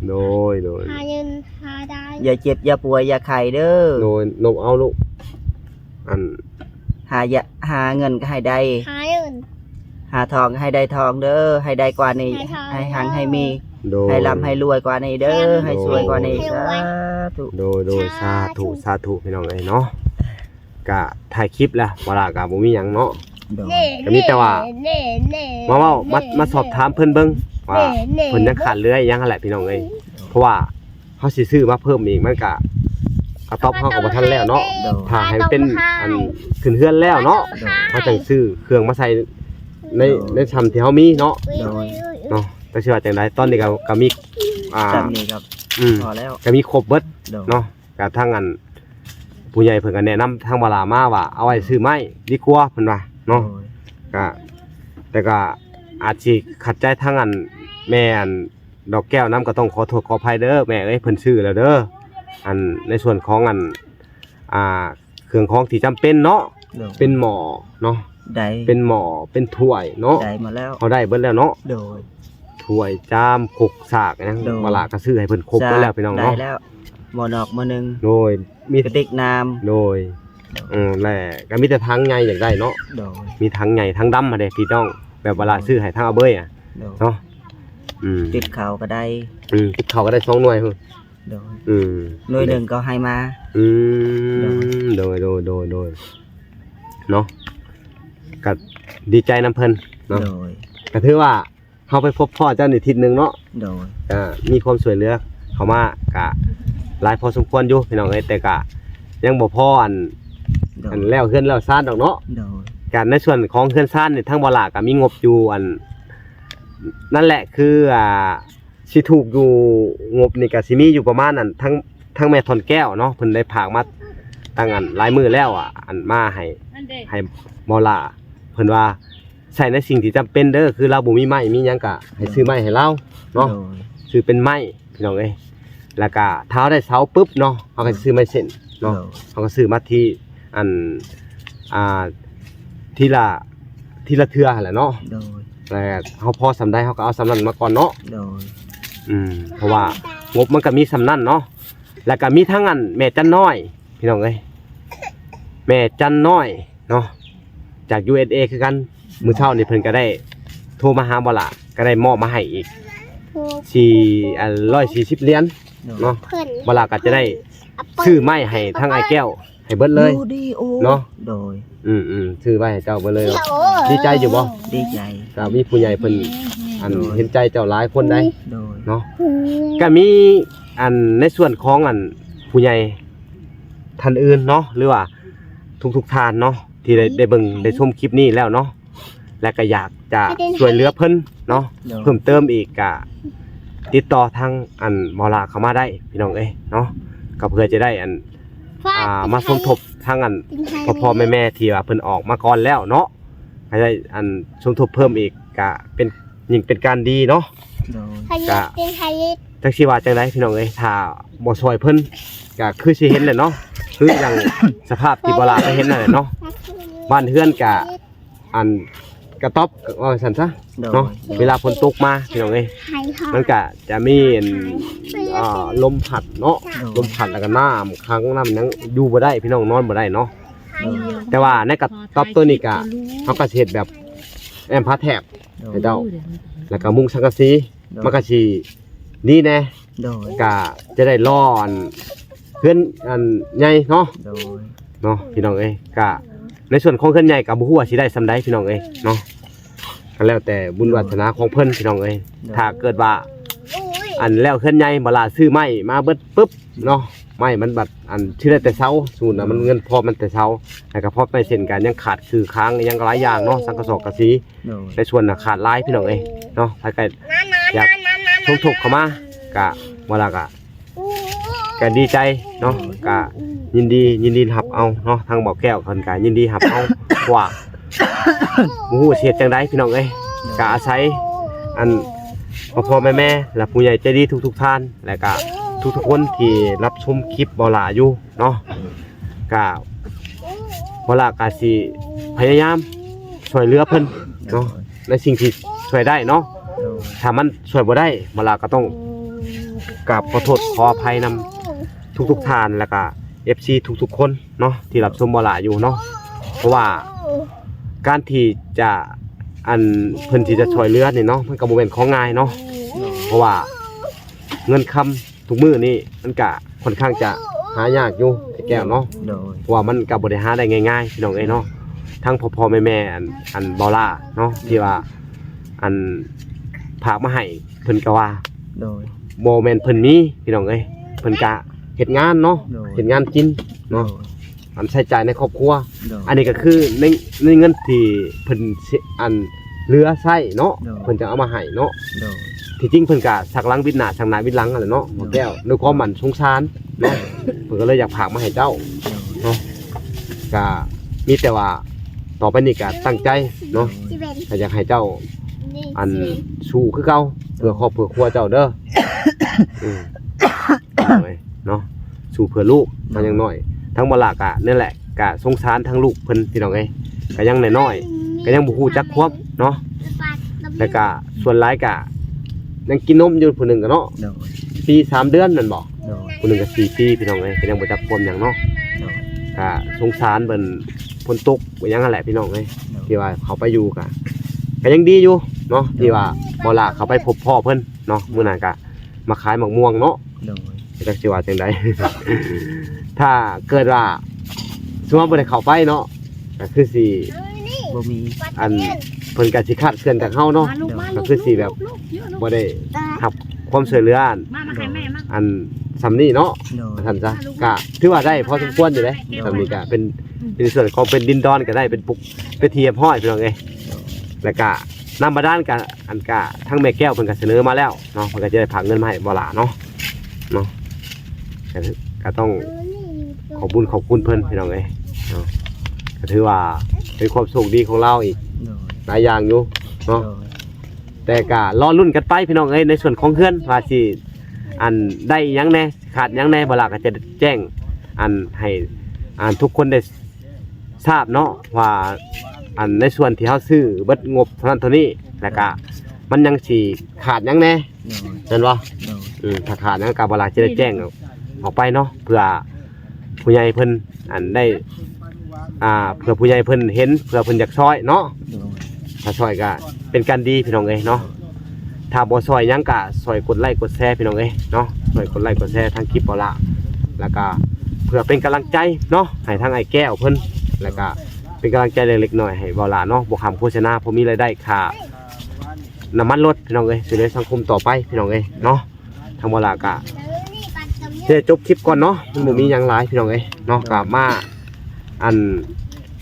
ໂດຍ ໂດຍ ຫາເງິນຫາໄດ້ ຢ່າເຈັບຢ່າປ່ວຍຢ່າໄຂ້ເດີ ໂດຍ ນົບເອົາລູກ ອັນ ຫາຢະ ຫາເງິນກໍໃຫ້ໄດ້ ຫາເງິນ ຫາທອງກໍໃຫ້ໄດ້ທອງເດີ ໃຫ້ໄດ້ກວ່ານີ້ ໃຫ້ທອງ ໃຫ້ຮັ່ງໃຫ້ມີ ໂດຍ ໃຫ້ລ່ຳໃຫ້ລວຍກວ່ານີ້ເດີ ໃຫ້ ໃຫ້ລວຍ ໃຫ້ສວຍກວ່ານີ້ ໂດຍ ສາທຸ ໂດຍ ໂດຍ ສາທຸ ສາທຸ ສາທຸ ພີ່ນ້ອງເອີຍເນາະ ກະຖ່າຍຄລິບແລ້ວ ບໍ່ລະກະບໍ່ມີຫຍັງເນາະ ໂດຍ ກະມີແຕ່ວ່າ ມາເວົ້າ ມາ ມາສອບຖາມເພິ່ນເບິ່ງວ່າ ເພິ່ນຍັງຂາດເຫຼືອອີ່ຫຍັງຫັ້ນແຫຼະ ພີ່ນ້ອງເອີຍ ເພາະວ່າ ເຮົາຊິຊື້ມາເພີ່ມອີກ ມັນກະ ກະຕອບເຮົາກໍບໍ່ທັນແລ້ວເນາະ ໂດຍ ຖ້າໃຫ້ເປັນ ອັນ ຂຶ້ນເຮືອນແລ້ວເນາະ ໂດຍ ເຮົາຈັ່ງຊື້ເຄື່ອງມາໃສ່ໃນ ໂດຍ ໃນຊ່ຳທີ່ເຮົາມີເນາະ ໂດຍ ເນາະ ແຕ່ຊິວ່າຈັ່ງໃດ ຕອນນີ້ກໍ ກໍມີ ອ່າ ຊ່ຳນີ້ກໍ ອືມ ພໍແລ້ວ ກໍມີຄົບເບິດ ໂດຍ ເນາະ ກະທາງ ອັນ ຜູ້ໃຫຍ່ເພິ່ນກໍແນະນຳທາງບ່າວຫຼ້າມາວ່າ ເອົາໄວ້ຊື້ໄມ້ດີກວ່າ ເພິ່ນວ່າເນາະ ໂດຍ ກະ ແຕ່ກໍອາດຊິຂັດໃຈທາງ ອັນ ແມ່ ອັນ ດອກແກ້ວນຳ ກໍຕ້ອງຂໍໂທດຂໍອະໄພເດີແມ່ເອີຍ ເພິ່ນຊື້ແລ້ວເດີ ອັນ ໃນສ່ວນຂອງ ອັນ ອ່າ ເຄື່ອງຂອງທີ່ຈຳເປັນເນາະ ໂດຍ ເປັນໝໍ້ເນາະ ໄດ້ ເປັນໝໍ້ ເປັນຖ້ວຍເນາະ ໄດ້ໝົດແລ້ວ ເຮົາໄດ້ເບິດແລ້ວເນາະ ໂດຍ ຖ້ວຍ ຊາມ ຄົກ ສາກ ຫຍັງ ໂດຍ ບ່າວຫຼ້າກໍຊື້ໃຫ້ເພິ່ນຄົບເບິດແລ້ວ ພີ່ນ້ອງເນາະ ໄດ້ແລ້ວ ໝໍ້ນອກໝໍ້ໜຶ່ງ ໂດຍ ມີກະຕິກນ້ຳ ໂດຍ ເອີ ແລະ ກໍມີແຕ່ຖັງໃຫຍ່ຢາກໄດ້ເນາະ ໂດຍ ມີຖັງໃຫຍ່ ຖັງດຳຫັ້ນເດ້ ພີ່ນ້ອງ ແບບວ່າ ໂດຍ ຊື້ໃຫ້ທາງອາເບີຍ ໂດຍ ເນາະ ອືມ ຕິບເຂົ້າກໍໄດ້ ອືມ ຕິບເຂົ້າກໍໄດ້ສອງໜ່ວຍ ໂດຍ ອືມ ໜ່ວຍໜຶ່ງກໍໃຫ້ມາ ອືມ ໂດຍ ໂດຍ ໂດຍ ໂດຍ ເນາະ ກໍດີໃຈນຳເພິ່ນເນາະ ໂດຍ ກໍຖືວ່າ ເຮົາໄປພົບພໍ້ເຈົ້ານີ້ທິດໜຶ່ງເນາະ ໂດຍ ກະມີຄວາມຊ່ວຍເຫຼືອເຂົ້າມາກະຫຼາຍພໍສົມຄວນຢູ່ພີ່ນ້ອງເອີຍ ແຕ່ກະຍັງບໍ່ພໍອັນ ໂດຍ ອັນແລ້ວເຮືອນແລ້ວຊານດອກເນາະ ໂດຍ ກະໃນສ່ວນຂອງເຮືອນຊານນີ້ ທາງບ່າວຫຼ້າກະມີງົບຢູ່ອັນ ນັ້ນແຫຼະ ຄື ອ່າ ຊິຖືກຢູ່ ງົບນີ້ກະຊິມີຢູ່ປະມານອັນ ທາງ ທາງແມ່ທ່ອນແກ້ວເນາະ ເພິ່ນໄດ້ຝາກມາຕັ້ງອັນຫຼາຍມື້ແລ້ວ ອັນມາໃຫ້ ໃຫ້ບ່າວຫຼ້າ ເພິ່ນວ່າໃຊ້ໃນສິ່ງທີ່ຈຳເປັນເດີ ຄືລາວບໍ່ມີໄມ້ມີຫຍັງກະໃຫ້ຊື້ໄມ້ໃຫ້ລາວເນາະ ໂດຍ ຊື້ເປັນໄມ້ພີ່ນ້ອງເອີຍ ແລ້ວກະຖ້າເຮົາໄດ້ເສົາປຶບເນາະ ເຮົາກໍຊິຊື້ໄມ້ເສັ້ນເນາະ ໂດຍ ເຮົາກໍຊື້ມາທີ່ ອັນ ອ່າ ທີລະ ທີລະເທື່ອຫັ້ນແຫຼະເນາະ ໂດຍ ແລ້ວເຮົາພໍສ່ຳໃດເຮົາກໍເອົາສ່ຳນັ້ນມາກ່ອນເນາະ ໂດຍ ອືມ ເພາະວ່າງົບມັນກໍມີສ່ຳນັ້ນເນາະ ແລ້ວກໍມີທັງອັນແມ່ຈັນນ້ອຍ ພີ່ນ້ອງເອີຍ ແມ່ຈັນນ້ອຍເນາະ ຈາກ ຢູເອສເອ ຄືກັນ ມື້ເຊົ້ານີ້ເພິ່ນກໍໄດ້ໂທມາຫາບໍ່ຫຼ້າ ກໍໄດ້ມອບມາໃຫ້ອີກ ສີ່ ອັນ ຮ້ອຍສີ່ສິບຫຼຽນເນາະ ເພິ່ນ ບໍ່ຫຼ້າກໍຈະໄດ້ ເພິ່ນ ຊື້ໄມ້ໃຫ້ທາງອ້າຍແກ້ວ ໃຫ້ເບິດເລີຍ ຢູ່ດີໂອ ເນາະ ໂດຍ ອືມໆ ຊື້ໄວ້ໃຫ້ເຈົ້າເບິດເລີຍ ໂອ້ຍ ດີໃຈຢູ່ບໍ່? ດີໃຈ ກໍມີຜູ້ໃຫຍ່ເພິ່ນ ອັນ ໂດຍ ເຫັນໃຈເຈົ້າຫຼາຍຄົນໃດ ໂດຍ ເນາະ ກໍມີ ອັນ ໃນສ່ວນຂອງ ອັນ ຜູ້ໃຫຍ່ທ່ານອື່ນເນາະ ຫຼືວ່າທຸກໆທ່ານເນາະ ທີ່ໄດ້ ໄດ້ເບິ່ງໄດ້ຊົມຄລິບນີ້ແລ້ວເນາະ ແລະກໍຢາກຈະຊ່ວຍເຫຼືອເພິ່ນເນາະ ໂດຍ ເພີ່ມເຕີມອີກ ກະຕິດຕໍ່ທາງ ອັນ ໝໍຫຼ້າເຂົ້າມາໄດ້ ພີ່ນ້ອງເອີຍເນາະ ກໍເພື່ອຈະໄດ້ ອັນ ອ່າ ມາສົມທົບທາງ ອັນ ພໍ່ໆແມ່ໆ ທີ່ວ່າເພິ່ນອອກມາກ່ອນແລ້ວເນາະ ໃຫ້ໄດ້ ອັນ ສົມທົບເພີ່ມອີກ ກະເປັນ ຍິ່ງເປັນການດີເນາະ ໂດຍ ກະ ຈັກຊິວ່າຈັ່ງໃດ ພີ່ນ້ອງເອີຍ ຖ້າບໍ່ຊ່ອຍເພິ່ນ ກະຄືຊິເຫັນແຫຼະເນາະ ຄືຢ່າງສະພາບທີ່ບໍ່ຫຼ້າໄດ້ເຫັນນັ້ນແຫຼະເນາະ ບ້ານເຮືອນກະ ອັນ ກະຕ໊ອບ ເວົ້າຊັ້ນຊະ ໂດຍ ເນາະ ເວລາຝົນຕົກມາ ພີ່ນ້ອງເອີຍ ມັນກະຈະມີ ອັນ ອ່າ ລົມພັດເນາະ ໂດຍ ລົມພັດ ແລ້ວກະນ້ຳຂັງ ນ້ຳຫຍັງ ຢູ່ບໍ່ໄດ້ ພີ່ນ້ອງ ນອນບໍ່ໄດ້ເນາະ ໂດຍ ແຕ່ວ່າໃນກະຕ໊ອບໂຕນີ້ກະ ເຮົາກະຊິເຮັດແບບແອ້ມຝາແຖບ ໂດຍ ໃຫ້ເຈົ້າ ແລ້ວກະມຸງສັງກະສີ ໂດຍ ມັນກະຊິດີແດ່ ໂດຍ ກະຈະໄດ້ລໍອັນ ເຮືອນອັນໃຫຍ່ເນາະ ໂດຍ ເນາະ ພີ່ນ້ອງເອີຍ ກະໃນສ່ວນຂອງເຮືອນໃຫຍ່ກະບໍ່ຮູ້ວ່າຊິໄດ້ສ່ຳໃດ ພີ່ນ້ອງເອີຍເນາະ ກໍແລ້ວແຕ່ບຸນວາສະໜາຂອງເພິ່ນ ພີ່ນ້ອງເອີຍ ໂດຍ ຖ້າເກີດວ່າ ອັນ ແລ້ວເຮືອນໃຫຍ່ ບໍ່ຫຼ້າຊື້ໄມ້ມາເບິດປຶບເນາະ ໄມ້ມັນບັດ ອັນ ຊິໄດ້ແຕ່ເສົາ ສູນນະ ມັນເງິນພໍມັນແຕ່ເສົາ ແລ້ວກໍພໍໄມ້ເສັ້ນ ກໍຍັງຂາດຄືຄາງ ຍັງຫຼາຍຢ່າງເນາະ ສັງກະສອກກະສີ ໂດຍ ໃນສ່ວນນະຂາດຫຼາຍ ພີ່ນ້ອງເອີຍເນາະ ໃຜກໍຢາກສົມທົບເຂົ້າມາ ກະ ບໍ່ລະກະ ກະດີໃຈເນາະ ກະຍິນດີ ຍິນດີຮັບເອົາເນາະ ທາງບໍ່ແກ້ວເພິ່ນກະຍິນດີຮັບເອົາ ເພາະວ່າບໍ່ຮູ້ຊິເຮັດຈັ່ງໃດ ພີ່ນ້ອງເອີຍ ກະອາໄສ ອັນ ພໍ່ໆແມ່ໆ ແລະ ຜູ້ໃຫຍ່ໃຈດີທຸກໆທ່ານ ແລະກະທຸກໆຄົນທີ່ຮັບຊົມຄລິບບໍ່ຫຼ້າຢູ່ເນາະ ກະ ບໍ່ຫຼ້າກະຊິພະຍາຍາມຊ່ວຍເຫຼືອເພິ່ນເນາະ ໃນສິ່ງທີ່ຊ່ວຍໄດ້ເນາະ ໂດຍ ຖ້າມັນຊ່ວຍບໍ່ໄດ້ບໍ່ຫຼ້າກໍຕ້ອງກາບຂໍໂທດຂໍອະໄພນຳທຸກໆທ່ານ ແລ້ວກະ ເອັຟຊີ ທຸກໆຄົນເນາະ ທີ່ຮັບຊົມບໍ່ຫຼ້າຢູ່ເນາະ ເພາະວ່າການທີ່ຈະ ອັນ ເພິ່ນທີ່ຈະຊ່ວຍເຫຼືອນີ້ເນາະ ມັນກໍບໍ່ແມ່ນຂອງງ່າຍເນາະ ເພາະວ່າເງິນຄຳ ທຸກມື້ນີ້ມັນກະຂ້ອນຂ້າງຈະຫາຍາກຢູ່ ໄອ້ແກ້ວເນາະ ໂດຍ ເພາະວ່າມັນກະບໍ່ໄດ້ຫາໄດ້ງ່າຍໆ ພີ່ນ້ອງເອີຍເນາະ ທັງພໍ່ໆແມ່ໆ ອັນ ອັນ ບໍ່ລະເນາະ ທີ່ວ່າ ອັນ ຝາກມາໃຫ້ ເພິ່ນກະວ່າ ໂດຍ ບໍ່ແມ່ນເພິ່ນມີ ພີ່ນ້ອງເອີຍ ເພິ່ນກະເຮັດງານເນາະ ໂດຍ ເຮັດງານກິນເນາະ ໂດຍ ອັນໃຊ້ຈ່າຍໃນຄອບຄົວ ໂດຍ ອັນນີ້ກໍຄືໃນ ໃນເງິນທີ່ເພິ່ນ ອັນ ເຫຼືອໃຊ້ເນາະ ໂດຍ ເພິ່ນຈະເອົາມາໃຫ້ເນາະ ໂດຍ ທີ່ຈິງເພິ່ນກະສັກຫຼັງວິດໜ້າ ສັກໜ້າວິດຫຼັງຫັ້ນແຫຼະເນາະ ໂດຍ ໝໍແກ້ວ ດ້ວຍຄວາມ ໂດຍ ອັນ ສົງສານເນາະ ເພິ່ນກໍເລີຍຢາກຝາກມາໃຫ້ເຈົ້າ ໂດຍ ເນາະ ກະມີແຕ່ວ່າຕໍ່ໄປນີ້ກະຕັ້ງໃຈເນາະ ໂດຍ ກະຢາກໃຫ້ເຈົ້າ ອັນ ສູ້ຄືເກົ່າ ເພື່ອຄອບເພື່ອຄົວເຈົ້າເດີ ອືມ ເນາະ ສູ້ເພື່ອລູກ ເນາະ ເຮົາຍັງນ້ອຍ ທັງບໍ່ລະກະນັ້ນແຫຼະ ກະສົງສານທັງລູກເພິ່ນ ພີ່ນ້ອງເອີຍ ກະຍັງນ້ອຍໆ ກະຍັງບໍ່ຮູ້ຈັກຄວາມເນາະ ແລ້ວກະສ່ວນຫຼາຍກະຍັງກິນນົມຢູ່ ຜູ້ໜຶ່ງກະເນາະ ໂດຍ ປີສາມເດືອນແມ່ນບໍ່ ໂດຍ ຜູ້ໜຶ່ງກະສີ່ປີ ພີ່ນ້ອງເອີຍ ກະຍັງບໍ່ຈັກຄວາມຫຍັງເນາະ ໂດຍ ກະສົງສານເພິ່ນ ຝົນຕົກຫຍັງຫັ້ນແຫຼະ ພີ່ນ້ອງເອີຍ ໂດຍ ທີ່ວ່າເຂົ້າໄປຢູ່ກະ ກະຍັງດີຢູ່ເນາະ ໂດຍ ທີ່ວ່າບໍ່ລະເຂົ້າໄປພົບພໍ້ເພິ່ນເນາະ ມື້ນັ້ນກະ ມາຂາຍໝາກມ່ວງເນາະ ໂດຍ ຈັກຊິວ່າຈັ່ງໃດ ຖ້າເກີດວ່າ ສົມມຸດວ່າບໍ່ໄດ້ເຂົ້າໄປເນາະ ກໍຄືຊິ ບໍ່ມີ ອັນ ເພິ່ນກໍຊິຄາດເຄື່ອນຈາກເຮົາເນາະ ມາລູກ ມາລູກ ກໍຄືຊິແບບ ລູກ ລູກ ຢູ່ ລູກ ບໍ່ໄດ້ຮັບຄວາມຊ່ວຍເຫຼືອ ມາ ມາໃຫ້ແມ່ ມາ ອັນສ່ຳນີ້ເນາະ ໂດຍ ວ່າຊັ້ນຊະ ກໍຖືວ່າໄດ້ພໍສົມຄວນຢູ່ເດ້ ໂດຍ ສ່ຳນີ້ກໍເປັນ ເປັນສ່ວນຂອງເປັນດິນດອນກໍໄດ້ ເປັນປຸກ ເປັນທີ່ຮຽບຮ້ອຍ ພີ່ນ້ອງເອີຍ ແລ້ວກະນ້ຳບາດານກະ ອັນກະທາງແມ່ແກ້ວເພິ່ນກະສະເໜີມາແລ້ວເນາະ ເພິ່ນກະຈະໄດ້ຝາກເງິນມາໃຫ້ບໍ່ຫຼ້າເນາະ ເນາະ ກະ ກະຕ້ອງຂອບບຸນຂອບຄຸນເພິ່ນ ພີ່ນ້ອງເອີຍເນາະ ກະຖືວ່າເປັນຄວາມໂຊກດີຂອງລາວອີກ ຫຼາຍຢ່າງຢູ່ເນາະ ໂດຍ ແຕ່ກໍລໍລຸ້ນກັນໄປພີ່ນ້ອງເອີຍ ໃນສ່ວນຂອງເຮືອນວ່າຊິ ອັນ ໄດ້ຫຍັງແດ່ ຂາດຫຍັງແດ່ ບໍ່ຫຼ້າກໍຈະແຈ້ງ ອັນ ໃຫ້ ອັນ ທຸກຄົນໄດ້ ຊາບເນາະວ່າ ອັນ ໃນສ່ວນທີ່ເຮົາຊື້ເບິດງົບເທົ່ານັ້ນເທົ່ານີ້ ແລ້ວກະມັນຍັງຊິຂາດຫຍັງແດ່ ໂດຍ ແມ່ນບໍ່? ໂດຍ ອືມ ຖ້າຂາດຫຍັງກະບໍ່ຫຼ້າຊິໄດ້ແຈ້ງອອກໄປເນາະ ເພື່ອຜູ້ໃຫຍ່ເພິ່ນ ອັນ ໄດ້ ອ່າ ເພື່ອຜູ້ໃຫຍ່ເພິ່ນເຫັນ ເພື່ອເພິ່ນຢາກຊ່ອຍເນາະ ໂດຍ ຖ້າຊ່ອຍກະເປັນການດີພີ່ນ້ອງເອີຍເນາະ. ຖ້າບໍ່ຊ່ອຍຫຍັງກະຊ່ອຍກົດໄລ້ກົດແຊພີ່ນ້ອງເອີຍເນາະ ຊ່ອຍກົດໄລ້ກົດແຊທາງຄລິບເບົາຫຼ້າ ແລ້ວກະເພື່ອເປັນກຳລັງໃຈເນາະ ໃຫ້ທາງອ້າຍແກ້ວເພິ່ນ ແລ້ວກະເປັນກຳລັງໃຈເລັກໆນ້ອຍໆໃຫ້ເບົາຫຼ້າເນາະ ບໍ່ຄ້ຳໂຄສະນາ ພໍມີລາຍໄດ້ຄ່ານ້ຳມັນລົດພີ່ນ້ອງເອີຍ ຊ່ວຍເຫຼືອສັງຄົມຕໍ່ໄປພີ່ນ້ອງເອີຍເນາະ. ທາງເບົາຫຼ້າກະຊິຈົບຄລິບກ່ອນເນາະ ມັນບໍ່ມີຫຍັງຫຼາຍພີ່ນ້ອງເອີຍເນາະ ກະມາ ອັນ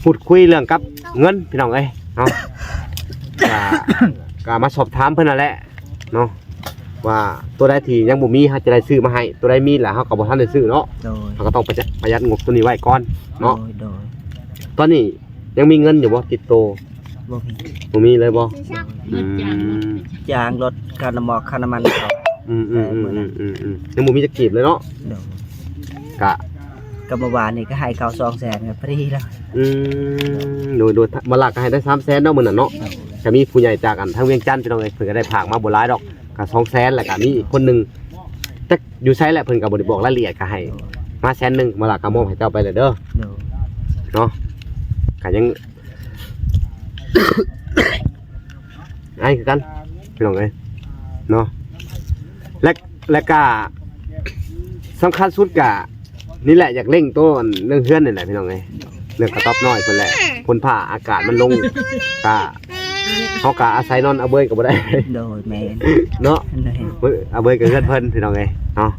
ພູດຄຸຍເລື່ອງກັບເງິນພີ່ນ້ອງເອີຍເນາະ ກະ ກະມາສອບຖາມເພິ່ນນັ້ນແຫຼະເນາະ ວ່າຕົວໃດທີ່ຍັງບໍ່ມີ ເຮົາຈະໄດ້ຊື້ມາໃຫ້ ຕົວໃດມີແລ້ວເຮົາກໍບໍ່ທັນໄດ້ຊື້ເນາະ ໂດຍ ເຮົາກໍຕ້ອງປະຢັດ ປະຢັດງົບຕົວນີ້ໄວ້ກ່ອນເນາະ ໂດຍ ໂດຍ ຕອນນີ້ຍັງມີເງິນຢູ່ບໍ່ຕິດໂຕ? ບໍ່ມີ ບໍ່ມີເລີຍບໍ່? ອືມ ຈ້າງລົດ ຄ່ານ້ຳມັນ ຄ່ານ້ຳມັນເຂົາ ອືມໆ ແຕ່ມື້ນັ້ນ ອືມໆ ຍັງບໍ່ມີຈັກກີບເລີຍເນາະ ໂດຍ ກະ ກໍເມື່ອວານນີ້ກໍໃຫ້ເຂົາສອງແສນກໍພໍດີແລ້ວ ອືມ ໂດຍໆ ເວລາກໍໃຫ້ໄດ້ສາມແສນເນາະມື້ນັ້ນເນາະ ໂດຍ ກໍມີຜູ້ໃຫຍ່ຈາກ ອັນ ທາງວຽງຈັນພີ່ນ້ອງເອີຍ ເພິ່ນກໍໄດ້ຝາກມາບໍ່ຫຼາຍດອກ ກໍສອງແສນ ແລ້ວກໍມີອີກຄົນໜຶ່ງ ຈັກຢູ່ໃສແຫຼະ ເພິ່ນກໍບໍ່ໄດ້ບອກລາຍລະອຽດ ກໍໃຫ້ມາແສນໜຶ່ງ ເວລາກໍມອບໃຫ້ເຈົ້າໄປແລ້ວເດີ ໂດຍ ເນາະ ກໍຍັງ ອ້າຍຄືກັນພີ່ນ້ອງເອີຍເນາະ ແລະ ແລະກະສຳຄັນສຸດກະນີ້ແຫຼະ ຢາກເລັ່ງໂຕອັນເລື່ອງເຮືອນນີ້ແຫຼະພີ່ນ້ອງເອີຍ ເລື່ອງກະຕອບນ້ອຍພຸ້ນແຫຼະ ຝົນຟ້າອາກາດມັນລົງ ກະ ເຮົາກະອາໄສນອນອາເບີຍກໍບໍ່ໄດ້ ໂດຍ ແມ່ນ ເນາະ ໂດຍ ອາເບີຍກໍເຮືອນເພິ່ນພີ່ນ້ອງເອີຍເນາະ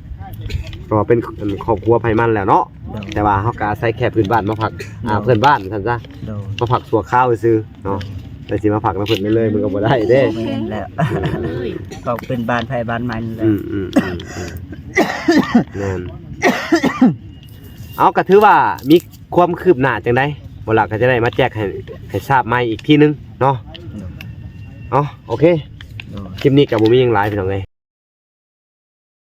ກໍເປັນ ອັນ ຄອບຄົວໃຜມັນແຫຼະເນາະ ໂດຍ ແຕ່ວ່າເຮົາກໍອາໄສແຂກພື້ນບ້ານມາພັກ ໂດຍ ອ່າ ເພື່ອນບ້ານຊັ້ນຊະ ໂດຍ ມາພັກຊົ່ວຄາວຊື່ໆ ເນາະ ໂດຍ ແຕ່ຊິມາພັກນຳເພິ່ນເລີຍ ມັນກໍບໍ່ໄດ້ເດ້ ແມ່ນແລ້ວ ເພາະເປັນບ້ານໃຜບ້ານມັນແຫຼະ ອືມໆໆໆ ແມ່ນ ເອົາ ກໍຖືວ່າມີຄວາມຄືບໜ້າຈັ່ງໃດ ບໍ່ລະກໍຈະໄດ້ມາແຈ້ງໃຫ້ ໃຫ້ຊາບໃໝ່ອີກທີໜຶ່ງເນາະ ໂດຍ ເອົາ ໂອເຄ ໂດຍ ຄລິບນີ້ກໍບໍ່ມີຫຍັງຫຼາຍພີ່ນ້ອງເອີຍ.